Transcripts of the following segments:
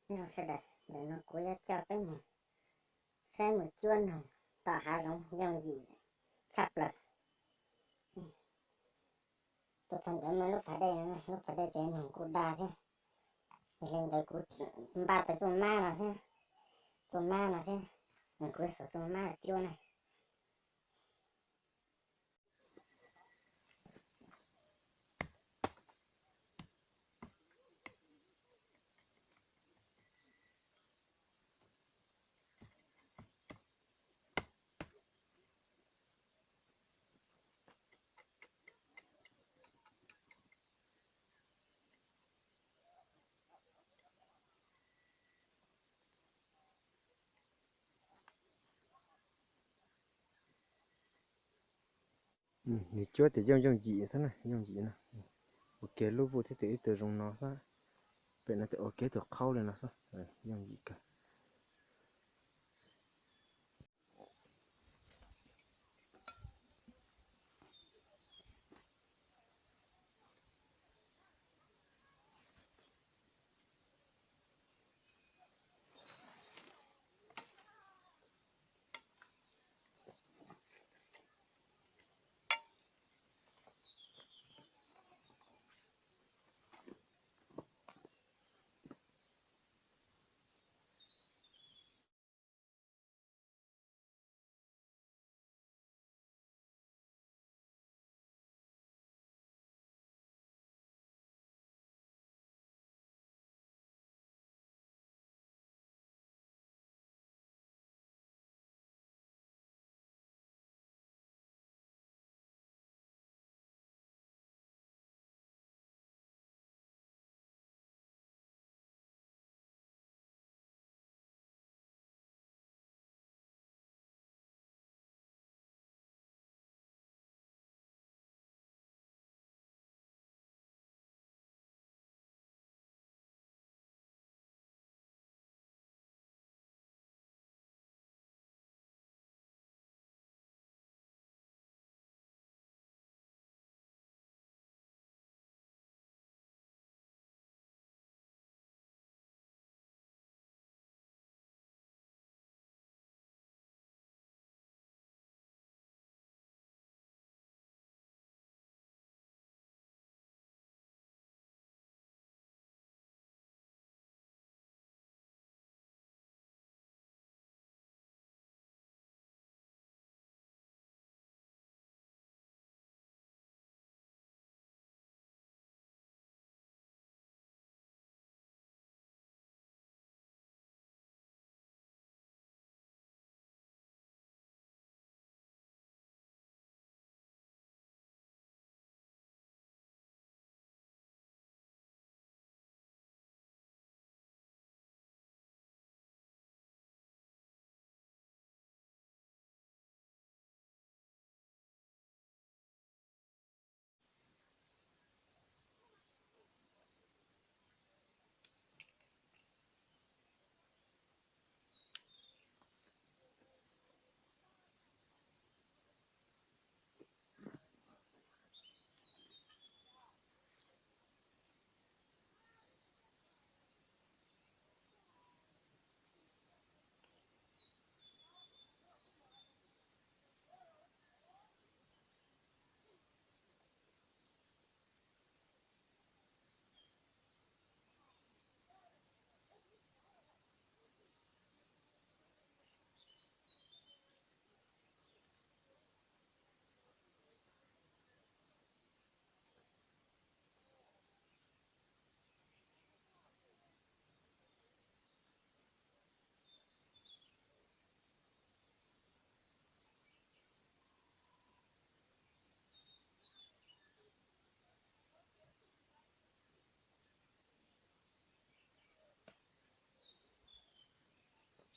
Nyob zoo sawv daws, ntawm no kuv yuav coj peb mus saib mus cuab noog tom hav zoov yooj yim tshaj plaws. Tuaj txog ntawd muaj lub pas dej, lub pas dej ces noog kuj dag thiab. Yog li ntawd kuv npaj tau tus mab no thiab, tus mab no thiab, kuv xuas tus mab cuab na. Nws cuab tias yooj yooj yim xwb na, yooj yim no. Ua kiag lub vuj thiab tus ib tug zoo no xwb. Pem no tias ua kiag tus qhaub li no xwb, yooj yim kawg.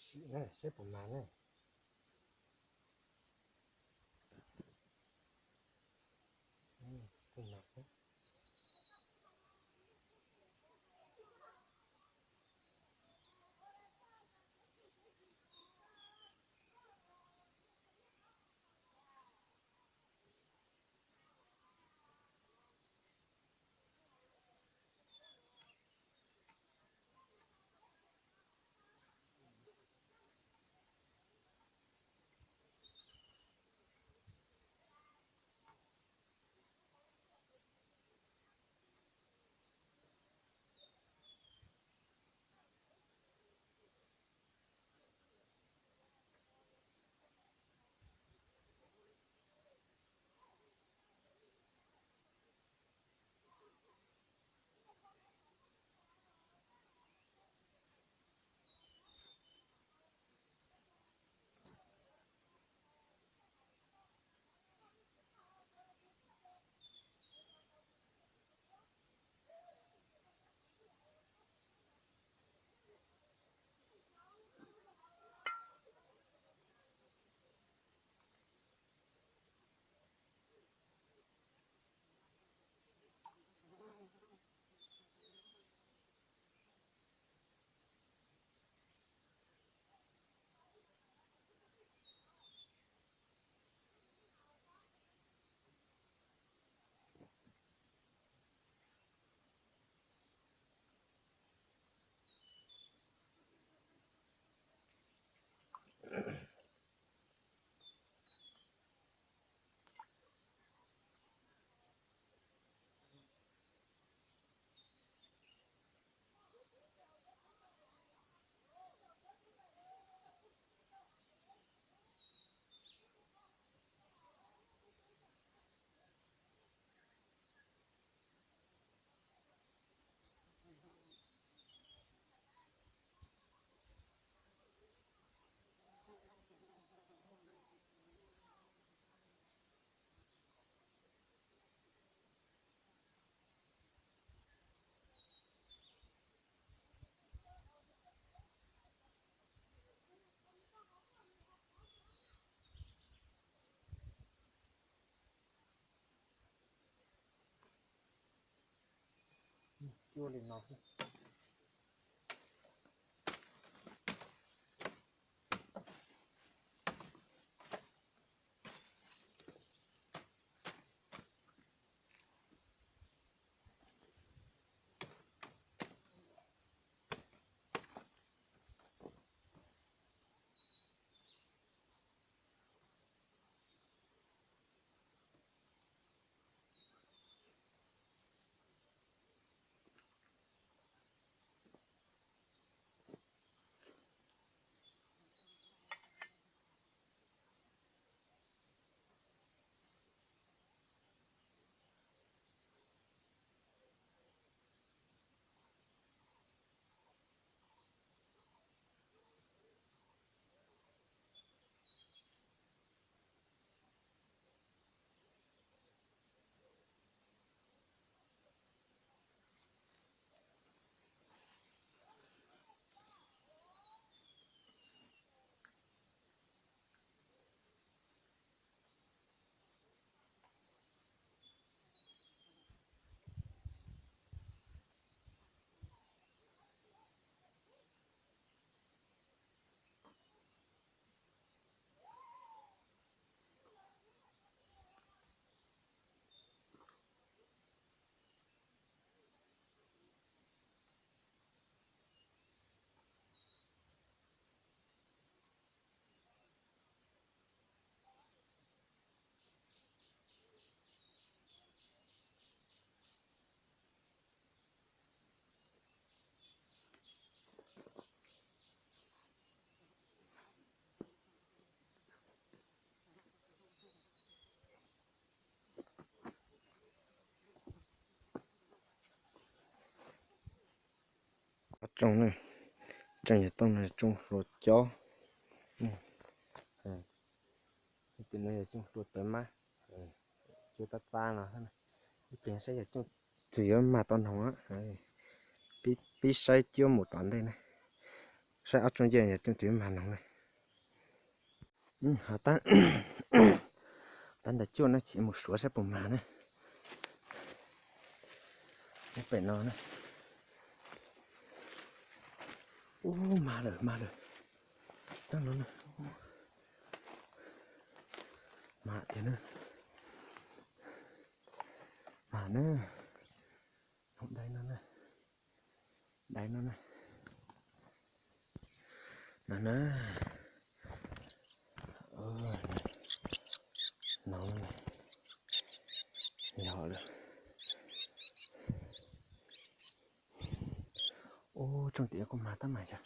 Sim na, seb puas mag na. Puas mag thiab. Cuaj li no. Tsooj ne, tsooj yog tooj no tsooj hlua cob. Tim no yog tsooj hlua tawv mab, cuab tab tab no. Ib pliag saib yog tsooj twg yuav mag tau noog. Pib saib cuab mus tom ntej na, saib ob tsooj yej yog tsooj twg yuav mag noog na. Ho tab ntawd cuaj no ces mus suav saib puas mag na. Pem no na. Ub, mag lawm, mag lawm. Tab no na. Mag tiag na. Mag na. Dai no na. Dai no na. No na. No, yog lawm. Ub, tsooj tim kuj mag tab mas yog.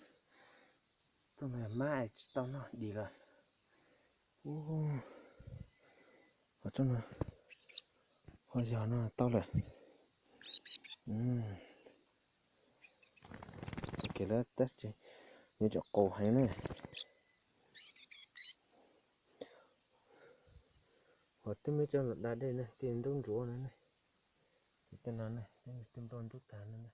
Tsooj no mab tsis tau noj dis lawm. Ub, ho tsooj no, ho yog no tau lawm. Kev lawv tab sis yuav tsum qus heev na. Ho twb muab coj los da dej na, tej ntub ntsuav no ne. Tej no ne, tej nplua ntub tag no na.